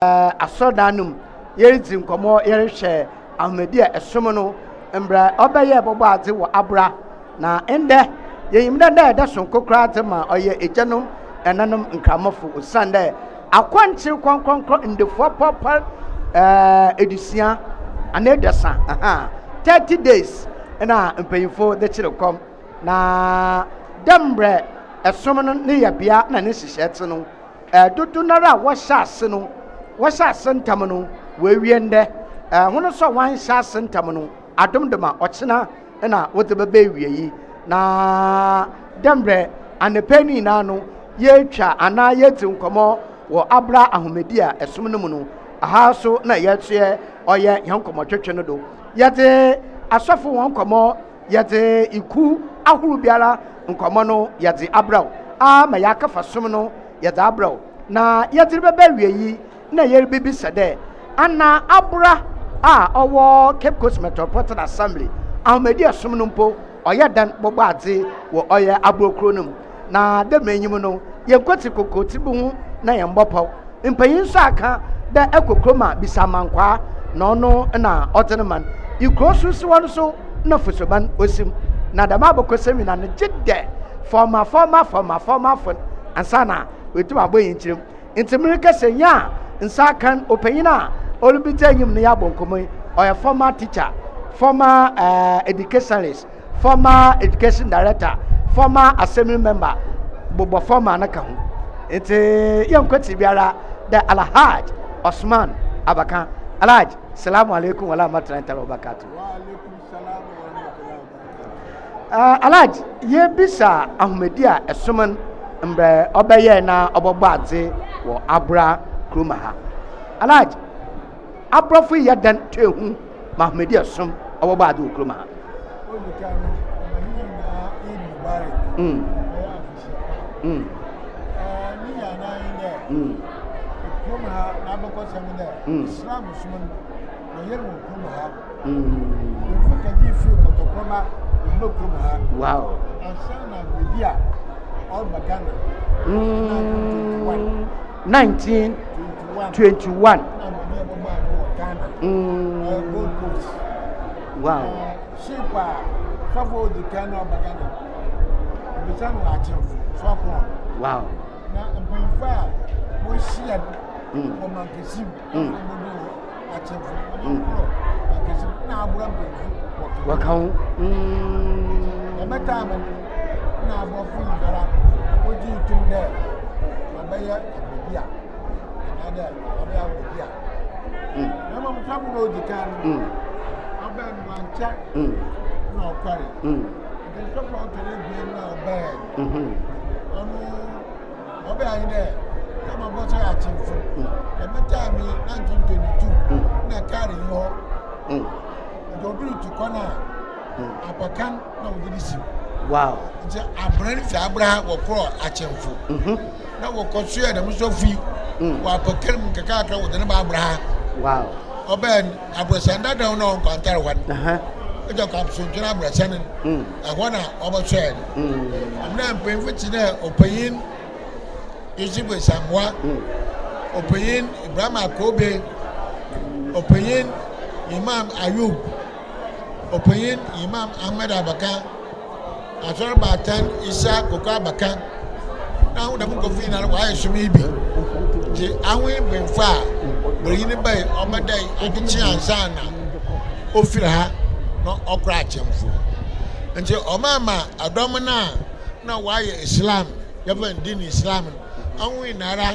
Asɔrdan no mu, yeridzi nkɔmbɔ, yɛrohwɛ ahomadi a ɛsom no, mbrɛ ɔbɛyɛ bɔbɔ adze wɔ abra. Na ndɛ, yenyim dɛ ndɛ yɛ da soronko koraa dze ma ɔyɛ egyanom, ɛnanom Nkramofo, osiandɛ akɔnkyer krɔnkrɔnkrɔn ndafua pɔrpɔr edusia anaa eduasa, aha, 30 days na mpanyimfo dze kyer kɔm. Na dɛ mbrɛ ɛsom no ne yɛbea na ne nhyehyɛɛ tse no, Dodow no ara a wɔhyɛ ase no, wɔhyɛ ase ntsɛm no, woewie ndɛ. Hɔn so a wɔannhyɛ ase ntsɛm no, adom do ma ɔkyena na wɔdze bɛba ewiei. Na dɛ mbrɛ anapa yi no nyina no yeetwa anaa yeedzi nkɔmbɔ wɔ abra ahomadi a ɛsom no mu no, aha so na yɛtseɛ ɔyɛ hɛn nkɔmbɔtwetwe no do. Yɛdze asɔfo hɔn nkɔmbɔ Yɛdze ekuw ahorow biara nkɔmbɔ no yɛdze abrɛ wo, ara ma yɛakɛfa som no yɛdze abrɛ wo. Na yɛdze rebɛba ewiei yi, nna yeribibisa dɛ, ana abra a ɔwɔ Cape Coast Metropolitan Assembly ahomadi som no mpo ɔyɛ dɛn bɔbɔ adze wɔ ɔyɛ aborɔkurow no mu? Na dɛ mbrɛ inyim no, yennkotsir kokotsir bi ho na yɛmmbɔ pɔw. Mpanyin so akã dɛ ekɔ kurom a bisa amankwaa na ɔno na ɔdze no man. Ikurow so si hɔ no so na fosoban osi mu. Na dɛm abakɔsɛm nyina no gyedɛ fɔma fɔma fɔma fɔmafo ansaana oetum abɔ hɛn tsirmu. Ntsi merekasa yi a nsa akã ɔpanyin a oribedzi enyim no yɛabɔ nkɔmbɔ yi, ɔyɛ former teacher, former educationalist, former education director, former assembly member, bobɔ former no ka ho. Nti yɛnkwati biara dɛ Alhaj Osman Abaka. Alhaj, salamu alaikum wa rahmatullahi ta'ala wa barakatuh. Alhaj, yɛbisa ahomadi a ɛsom no mbrɛ ɔbɛyɛ na ɔbɔbɔ adze wɔ Abra kurom ha. Alhaj, Aborɔfo yi yɛ dɛn to ehu ma ahomadi ɛsom ɔbɔbɔ adze wɔ kurom ha? Odzi kan no, ɔma hɛn nyinaa Eid Mubarak, ɔyɛ afehyia pa. Ne nyinaa nye dɛ, kurom ha n'abakɔsɛm nye dɛ, Islam som no, wɔyɛ no wɔ kurom ha. Mpanyimfo kɛgye fir Kɔtɔkrɔba wɔba kurom ha. Wow. Ansaana beebi a ɔreba Ghana, 1921. 1921. Wow. Ship a sɔfo odi kan na ɔba Ghana. Obisa no akyerɛfo sɔfo. Wow. Na mpanyinfo a wɔahyia no wɔ Mankasim. Wɔbɛdu akyerɛfo wɔn korɔ Mankasim na abura mpanyinfo wɔka ho. Dɛm time no na aborɔfo nyinara wogye tum dɛ wɔbɛyɛ ahomadi a anaadɛ wɔbɛyɛ ahomadi a. Na mmom sɔfo na odzi kan no, ɔbɛn no wankyɛ na ɔkɔre. Nti sɔfo a ɔtɔ no ebien na ɔbɛn no, ɔno ɔbɛn anyi dɛ sɛ ma bɔ sɛ akyemfo. Dɛm time yi 1922 na kaar nyi hɔ. Nti obi rutu kwan a, apakan na wɔdze de si mu. Wow. Nti abran fi abra wɔkorɔ akyemfo. Na wɔkɔsoɛ dɛm sɔfo yi wɔ apakan mu nkakrankra wɔdze no ba abra ha. Wow. Ɔbɛn abrɔsan dadaw na ɔwɔ Nkwantare hɔ no. Ɛgya kɔ Abosomtwe abrɔsan no. Ɛhɔ na ɔbɛsoɛ no. Ɔmo dɛ mpanyimfo tse dɛ ɔpanyin Yusuf Asamoah, Ɔpanyin Ibrahim Akobe, Ɔpanyin Imam Ayub, Ɔpanyin Imam Ahmed Abaka, Asɔr Baatan Isa Koko Abaka, na ho dɛm nkorɔfo nyinara wɔayɛ som yi bi. Ntsi ahoyi mpanyimfo a banyin bae ɔbɛdae adze kyee ansaana ofir ha na ɔkɔr Akyemfo. Ntsi ɔmaa ma dɔm no a nna wɔayɛ Islam Yɛfrɛ no Deen Islam no, aho nyinara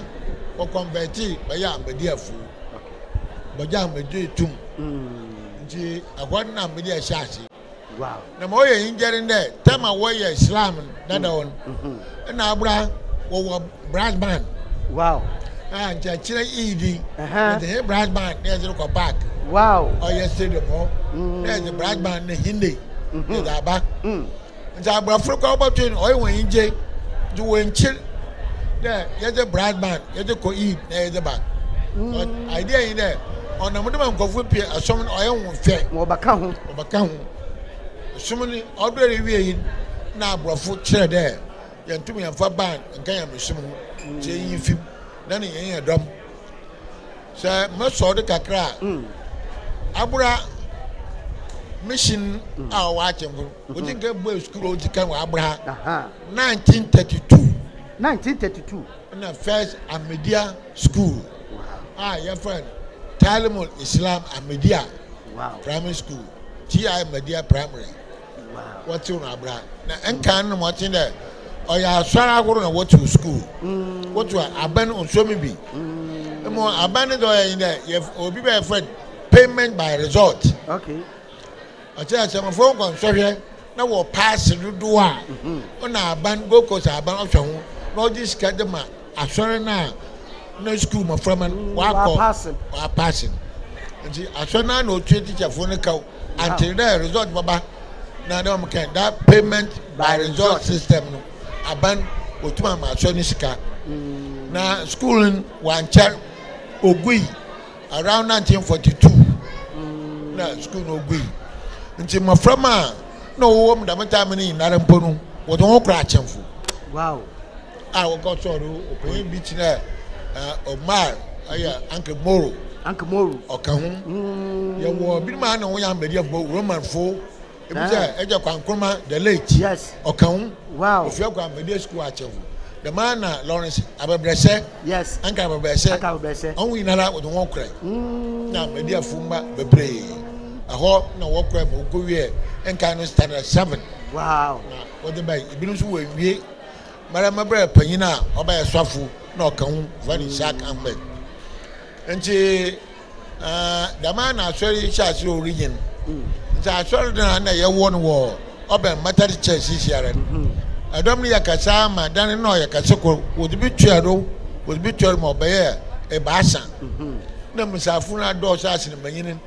wɔ kɔnvɛtee bɛyɛ Ahmadiyafo. Bɛgye Ahmadiyya tum. Nti ɛhɔ no na Ahmadiyya hyɛ ase. Na ma ɔyɛ enyigye ne dɛ, time a wɔyɛ Islam no dadaw no, nna abra wɔwɔ brass band. Wow. A nkyɛ kyerɛ Eid yi, yɛdze hɛn brass band na yɛdze rokɔ park. Wow. Ɔyɛ stadium hɔ. Na yɛdze brass band na hinde yɛdze aba. Ntsi aborɔfo no koraa wɔbɔtoe no ɔyɛ hɔn enyigye ntsi wonnkyir dɛ yɛdze brass band yɛdze kɔ Eid na yɛdze ba. Idea nye dɛ ɔnam do ma nkorɔfo pii som no ɔyɛ hɔn fɛ. Wɔbɛka ho. Wɔbɛka ho. Som no ɔdɔr ewiei no nna aborɔfo kyerɛ dɛ yɛnntum yɛmmfa band nka nyamesom ho ntsi yɛnyi mfi mu na ne yɛnyɛ dɔm. Sɛ mɛsɔ do kakra a, abora mission a ɔwɔ Akyemfo no, wodzi nkan buee skuul a odzi kan wɔ Abora ha, 1932. 1932. Nna First Ahmadiyya School a wɔfrɛ no Talimul Islam Ahmadiyya Primary School, TI Ahmadiyya Primary. Wɔtsew no abra. Na nkan no ma ɔtse dɛ ɔyɛ asɔr ahorow na wɔtsew skuul. Wɔtsew a, aban onnsuo mu bi. Mbom aban ne dze ɔyɛ nye dɛ yɛf obi bɛyɛ frɛ no payment by result. Okay. Ɔkyerɛ dɛ sɛ mbofra wɔkɔ nsɔhwɛ na wɔpaase dodow a, nna aban, Gold Coast aban ɔhwɛ ho na ɔdze sika dze ma asɔr no a na skuul mboframba no wɔakɔ wɔapaase no. Ntsi asɔr no ara na otua teacherfo no kaw until dɛ result bɛba na dɛ wɔn kɛn that payment by result system no aban otum ama asɔr no sika. Na skuul no wɔannkyɛr ogui around 1942 na skuul no ogui. Ntsi mboframba a na wɔwɔ mu dɛm time no nyinara mpo no wɔdze hɔn kɔr Akyemfo. Wow. A wɔkɔsɔɔ do, ɔpanyin bi kyerɛ Omar ɔyɛ Uncle Moro. Uncle Moro. Ɔka ho. Yɛwɔ binom a na wɔyɛ Ahmadiyafo, Romanfo. Ebi sɛ Agya Kwame Nkrumah the late. Yes. Ɔka ho. Wow. Ofi akɔ Ahmadiyya school Akyemfo. Dɛm ara na Lawrence Abɛbrɛsɛ. Yes. Uncle Abɛbrɛsɛ. Uncle Abɛbrɛsɛ. Wɔn nyinara wɔde wɔn kɔɛ. Na Ahmadiyafo mma bebree. Ɛhɔ na wɔkɔɛ ma wɔkɔwiee nkan no standard 7. Wow. Na wɔde bae. Ebinom nso wɔanwie. Mara mɛbrɛ panyin a ɔbɛyɛ sɔfo na ɔka ho, wɔfrɛ no Ishaq Ahmed. Ntsi dɛm ara na asɔr yi hyɛɛ ase dɛ orinyin. Ntsi asɔr dan a nna yɛwɔ no wɔ ɔbɛn Methodist Church seseiara no, dɔm no yɛ kɛse ara ma dan no nna ɔyɛ kɛse kor, wɔdze bi tuaa do, wɔdze bi tuaa do ma ɔbɛyɛɛ ebiasa. Nna mbasiafo no adɔɔ so asen mbanyin no.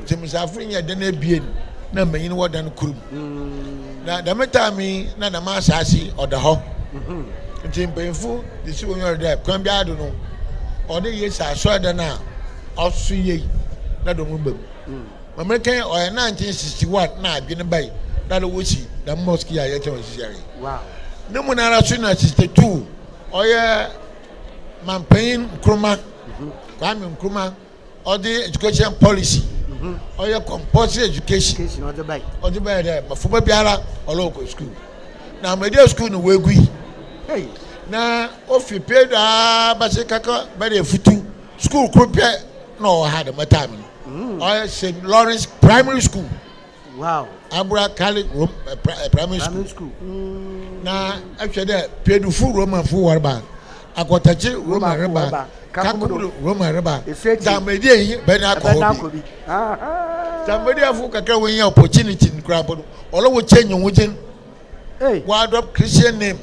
Ntsi mbasiafo no nyaa dan ebien na mbanyin wɔ dan kor mu. Na dɛm time yi na dɛm asaase yi ɔda hɔ. Ntsi mpanyimfo dze si hɔn enyiwa do dɛ kwan biara do no ɔwɔ dɛ yesi asɔrdan a ɔso yie na dɔm reba mu. Ma mereka yi ɔyɛ 1961 na adwen bae na dɛ wosi dɛm mosque yi a yɛtse ho seseiara yi. No mu noara so na 62 ɔyɛ Mampanyin Nkrumah, Kwame Nkrumah ɔde education policy ɔyɛ compulsory education ɔde bɛyɛ dɛ mafoma biara ɔlɔkɔ school na amadi school no wegui na ofi pie daa bɛsi kaka bɛde efutu school koro pɛ na ɔwɔ ha dɛm time no ɔyɛ St Lawrence Primary School. Wow. Abura Catholic Rom eh, pra, eh, primary school. Primary school. Mm. Na ɛhwɛ dɛ Piedufo Romanfo wɔreba, Akɔtakye Roman reba, Kakodo Roman reba. Zamedi eyi bɛn akɔ hɔ bi. Zamedi afo kakra wɔn yɛ opportunity nkura bɔ no, ɔlɔ wɔ change wɔn dzin. Wɔ adopt Christian name.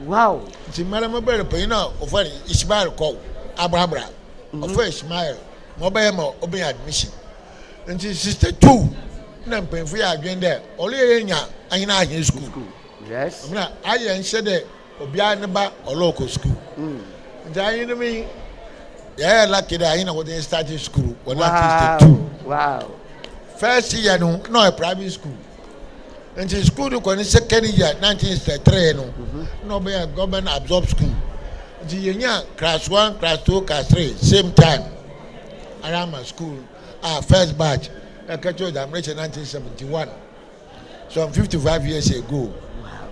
Wow. Nti mmarima bɛrɛ panyin a ɔfɔ Ishmael kɔ abrabra. Ɔfɔ Ishmael ma ɔbɛyɛ ma ɔbɛnya admission. Ntsi 62 nna mpanyimfo yɛ adwen dɛ ɔreyɛ yenya ahɛn ahɛn skuul. Yes. Na ayɛ nhyɛ dɛ obiara ne ba ɔrokɔ skuul. Ntsi ahennom yi yɛyɛ lucky dɛ ahen na wɔdze hɛn startee skuul wɔ 1962. Wow. First year no nna ɔyɛ private school. Ntsi skuul no kɔ ne second year 1963 no nna ɔbɛyɛ government absorbed school. Ntsi yenyaa class one, class two, class three same time ara ma skuul a first batch ɛkɛkyerɛ dza merekyɛ 1971 some 55 years ago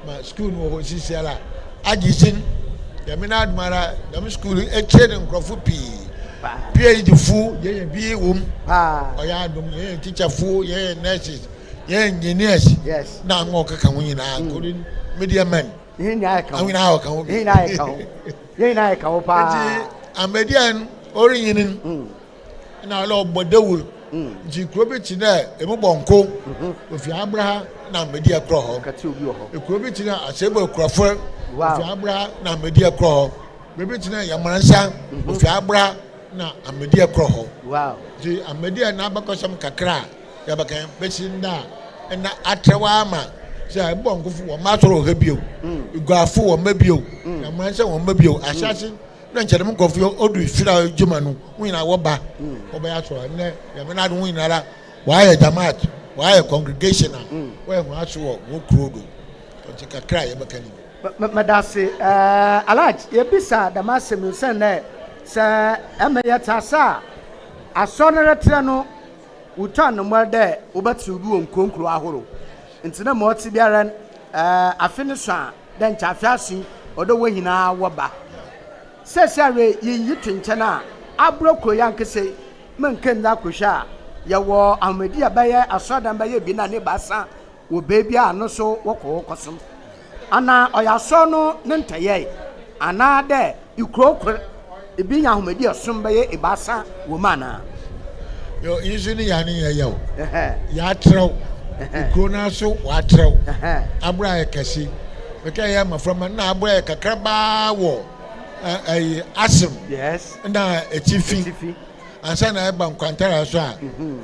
ma school no wɔ hɔ sisiara agye dzin Nyame n'adom ara dɛm school yi ekyir no nkorɔfo pii PhD fo yɛyɛ bi wɔ mu ɔyɛ adom yɛyɛ teacher fo yɛyɛ nurses yɛyɛ engineers na anwa ɔkeka ho nyinaa including media men yɛn nyinaa yɛ ka ho nyinaa ɔka ho bi yɛn nyinaa yɛ ka ho yɛn nyinaa yɛ ka ho paa nti amadian ɔrenyini na ɔlɛ ɔbɔ dawur nti kuro bi te dɛ emu bɔ nko ofi abraha na amadi ɛkorɔ hɔ kuro bi te dɛ asebo ekurɔfo ofi abraha na amadi ɛkorɔ hɔ beebi te dɛ yamaransa ofi abraha na amadi ɛkorɔ hɔ nti amadi a n'abakɔsɛm kakra a yɛbɛka bɛsi nda a ɛna atrɛw ama sɛ ɛbɔ nkofo wɔn mma asɔrɔ wɔ ha bio iguafo wɔn mma bio yamaransa wɔn mma bio ahyase. Na nkyɛ dɛm nkorɔfo yi odu efir a edwuma no hɔn nyina wɔba wɔbɛyɛ asɔr ndɛ Nyame n'adom hɔn nyinara wɔayɛ jamaat wɔayɛ congregation a wɔyɛ hɔn asɔr wɔ hɔn kurow do ntsi kakra a yɛbɛka nye yi. Medase Alhaji yɛbisa dɛm asɛm yi osiandɛ sɛ ɛma yɛtse ase a. Asɔr no retserɛ no, wotuaa no mbɔr dɛ wɔbɛtsew bi wɔ nkurow nkurow ahorow. Ntsi na ma ɔtse biara no, afe no sõ a, dɛ nkyɛ afe aso yi, ɔwɔ dɛ hɔn nyina wɔba. Seseiara yi, yennyi to nkyɛn a, aborɔ kurow yi ankasa yi, mennkã nndzi akɔhwɛ a, yɛwɔ ahomadi a bɛyɛ asɔrdan bɛyɛ ebien anaa ebiasa wɔ beebi a no so wɔkɔ hɔ kɔsom. Ana ɔyɛ asɔr no ne ntɔyɛe, anaadɛ ekurow kor bi nya ahomadi a ɔsom bɛyɛ ebiasa wɔ mu anaa? Yo, iyi so ne yɛ ne yɛ yaw. Yɛatserɛw, ekurow no ara so wɔatserɛw. Aber ayɛ kɛse. Mekɛyɛ yɛ mboframba no, nna aber ayɛ kakrabaa wɔ ɛyi Asem na etsifi. Ansa na ɛba Nkwantara so a,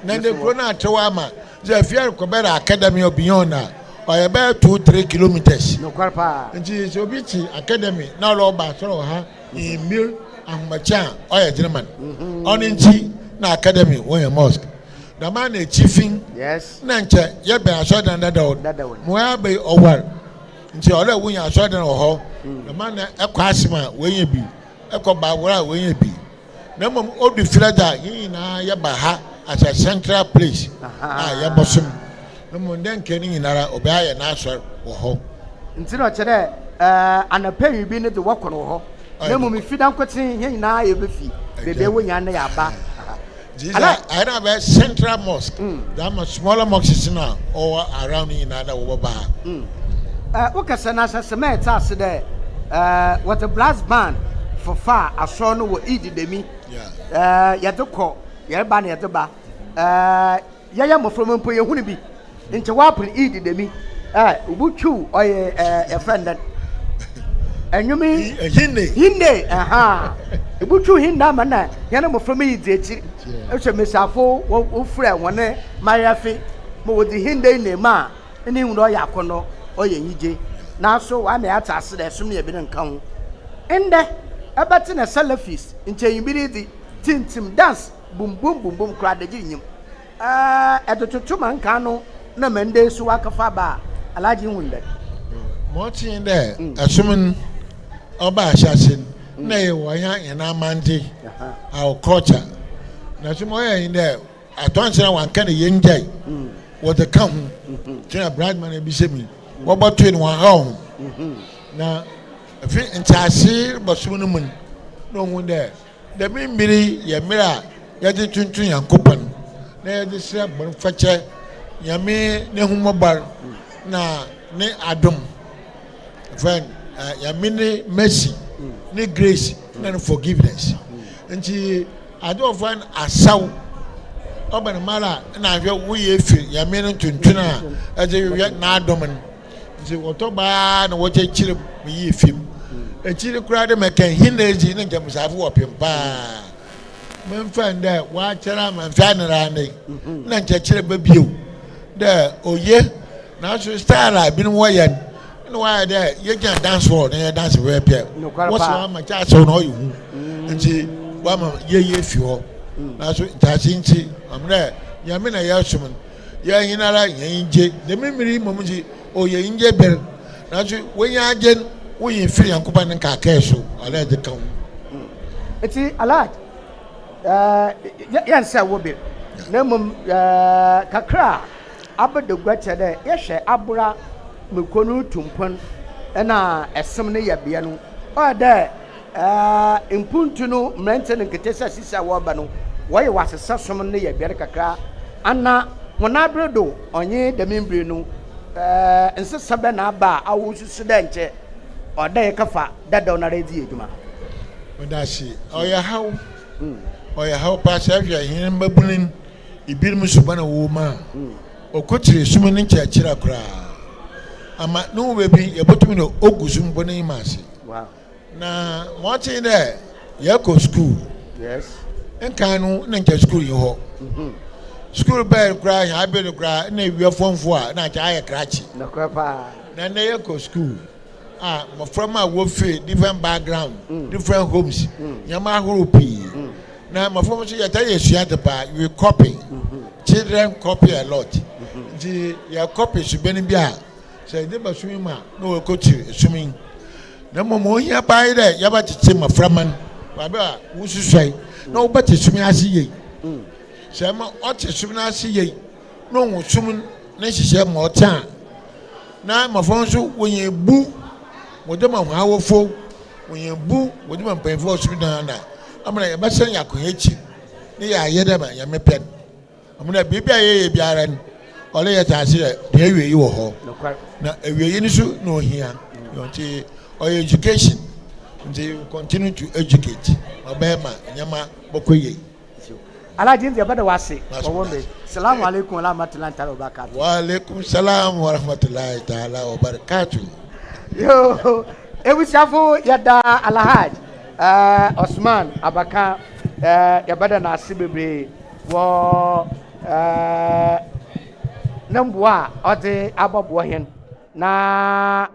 na ndɛ kurow no atserɛw ama Dza Afia rokɔ bɛyɛ Academy or beyond a, ɔyɛ bɛyɛ 2-3 kilometres. Nokwar paa. Ntsi sɛ obi tse Academy na ɔreba asɔr wɔ ha ewimbir ahomakye a, ɔyɛ dzen ma no. Ɔno ntsi na Academy wɔyɛ mosque. Dɛm ara na etsifi na nkyɛ yɛbɛn asɔrdan dadaw no, ma ɔaba yi ɔwar ntsi ɔwɔ dɛ wonya asɔrdan wɔ hɔ. Dɛm ara na ɛkɔ Asem a woenya bi, ɛkɔ Bawor a woenya bi. Na mmom odu Firada a, yɛn nyinaa yɛba ha as a central place a yɛbɔsom. Na mmom ndɛ nkae no nyinara obiara ayɛ n'asɔr wɔ hɔ. Ntsi na ɔkyerɛ dɛ anapa ewimbir no dze wɔkɔ no wɔ hɔ, na mbom Fida nkotsee hɛn nyinaa yebefi beebi a yɛwɔ nyinaa na yɛaba ha. Ntsi dza ayɛ dɛ abɛyɛ central mosque dze ama smaller mosques no a ɔwɔ around no nyinaa dɛ wɔbɛba ha. Wo kasa no ahyɛse ma yɛtse ase dɛ wɔdze brass band fofaa asɔr no wɔ Eid dɛm yi. Yɛdze kɔ, yɛreba na yɛdze ba. Yɛyɛ mboframba mpo yehun bi. Nkyɛ wɔapon Eid dɛm yi, wobotwuw ɔyɛ yɛfrɛ no dɛn? Ɛnwom yi. Hinde. Hinde, ɛhaa. Ebotwuw hinde ama na hɛn mboframba yi dzi ekyir. Ehwɛ mbesiafo wofura hɔn mayaafi ma wɔdze hinde yi na ema a, nna ihu dɛ ɔyɛ akɔnnɔ, ɔyɛ enyigye. Naaso wɔama yɛatse ase dɛ som yɛ bi no nnka ho. Ndɛ, ebɛtse na Salafis nkyɛnyiber yi dze, tsintsim, dance, bum bum bum bum koraa adagyer nnyim. Ɛɛ, ɛde toto ma nkan no na ma ndɛ yi so wɔakɛfa aba a, Alhaji nnhu ndɛ. Ma ɔtse nye dɛ, ɛsom no ɔbaa ahyɛse no, nna yɛwɔ hɛn amandze, our culture. Na so ma ɔyɛ nye dɛ, atɔnse na wɔannka dɛ yengyae, wɔdze ka ho. Ntsi na Bradman ebisa me yi, wɔbɔtoe no wɔannhaw ho. Na afei ntseasee reba som no mu no, nna ohun dɛ Dɛm mber yi yɛ mber a yɛdze tonton Nyankopɔn na yɛdze serɛ bɔn fakyɛ, Nyame n'ehumbɔbɔr na ne adom, wɔfrɛ no Nyame ne mercy, ne grace na ne forgiveness. Ntsi adze a wɔfrɛ no asaw, ɔba no mara a nna ahwɛ wo yɛ efir Nyame no ntonton a edze hwehwɛ n'adom no. Ntsi wɔtɔ baa na wɔkyerɛkyerɛ mu yii fi mu. Ekyir no koraa dɛ mɛka hin na edzi na nkyɛ Musaafo wɔ pem paa. Memfa no dɛ wɔakyɛr ama mfe anan ara ndɛ yi na nkyɛkyerɛ ba bio dɛ oye naaso style a binom wɔyɛ no nna wɔayɛ dɛ yegyina dance hall na yɛdance pɛpɛɛpɛ. Wɔse wɔama nkyɛ asaw no ɔyɛ hu ntsi wɔama yɛyi efi hɔ. Naaso ntaase ntsi ɔama dɛ Nyame na yɛsom no. Yɛ nyinara hɛn enyi gye. Dɛm mber yi mbom dze, ɔyɛ enyigye ber. Naaso w'enyi agye no, wonyi fir Nyankopɔn ne nkaakae so, ɔdɛ edze ka ho. Ntsi Alhaji, yɛnnsɛɛ wo ber, na mbom kakra a abɛda gua kyerɛ dɛ yɛhwɛ abora ma kurow no rutu mpon na som no yɛbea no, ɔyɛ dɛ Mpontu no mberantsɛ na nketseasi a sisi a wɔreba no, wɔyɛ wɔasesa som no yɛ bear kakra. Ana hɔn aber do ɔnye dɛm mber yi no, nsesa bɛn na aba a awosusu dɛ nkyɛ ɔwɔ dɛ yɛkɛfa dadaw no ara dzi yɛ edwuma? Meda ase. Ɔyɛ haw. Ɔyɛ haw paa. Sɛ ehwɛ hɛn mbabun no, binom suban a wɔwɔ mu a, ɔkɔkyir sum ne nkyerɛkyerɛ koraa. Ama no ho beebi yebotum dɛ ogu so mpo n'enyim ase. Na ma ɔtse nye dɛ yɛkɔ skuul. Nkan no nna nkyɛ skuul nnyi hɔ. Skuul bɛn koraa hɛn aber do koraa nna ewia fɔmfo a nna nkyɛ ayɛ krakye. Na ndɛ yɛkɔ skuul a mboframba a wofir different background, different homes, ndzɛmba ahorow pii. Na mboframba so yɛtaa yɛ esuadze paa, we copy. Children copy a lot. Ntsi yɛ copy suban bi a Sɛ yɛdze ba sum yi mu a, nna oekotsir sum yi. Na mbom ma ohia paa nye dɛ yɛbɛtsetse mboframba no wɔ aber a wosusuae na wɔbɛtse sum yi ase yie. Sɛ ma ɔtse som no ase yie na ohu som ne nhyehyɛɛ ma ɔtse a, na mbofra no so wonya bu wɔdze ma hɔn awofo, wonya bu wɔdze ma mpanyimfo wɔ som dan no a, ama yɛbɛsan yɛakɔ hɛn ekyir na yɛayɛ dɛ ma Nyame pɛ no. Ɔmo dɛ biribi a yɛyɛ biara no, ɔwɔ dɛ yɛtse ase dɛ dɛn ewiei wɔ hɔ. Na ewiei no so na ohia. Ntsi ɔyɛ education. Ntsi we continue to educate ma ɔbɛyɛ ma ndzɛmba bɔkɔ yie. Alhaji nti yɛbɛda wo ase wɔ wo mmerɛ. Salamu alaikum wa rahmatullahi ta'ala wa barakatuh. Wa alaikum salam wa rahmatullahi ta'ala wa barakatuh. Yo, ebusuafo yɛda Alhaj eh, Osman Abaka eh, yɛbɛda no ase bebree wɔ eh, ne mboa a ɔdze abɔboa hɛn na.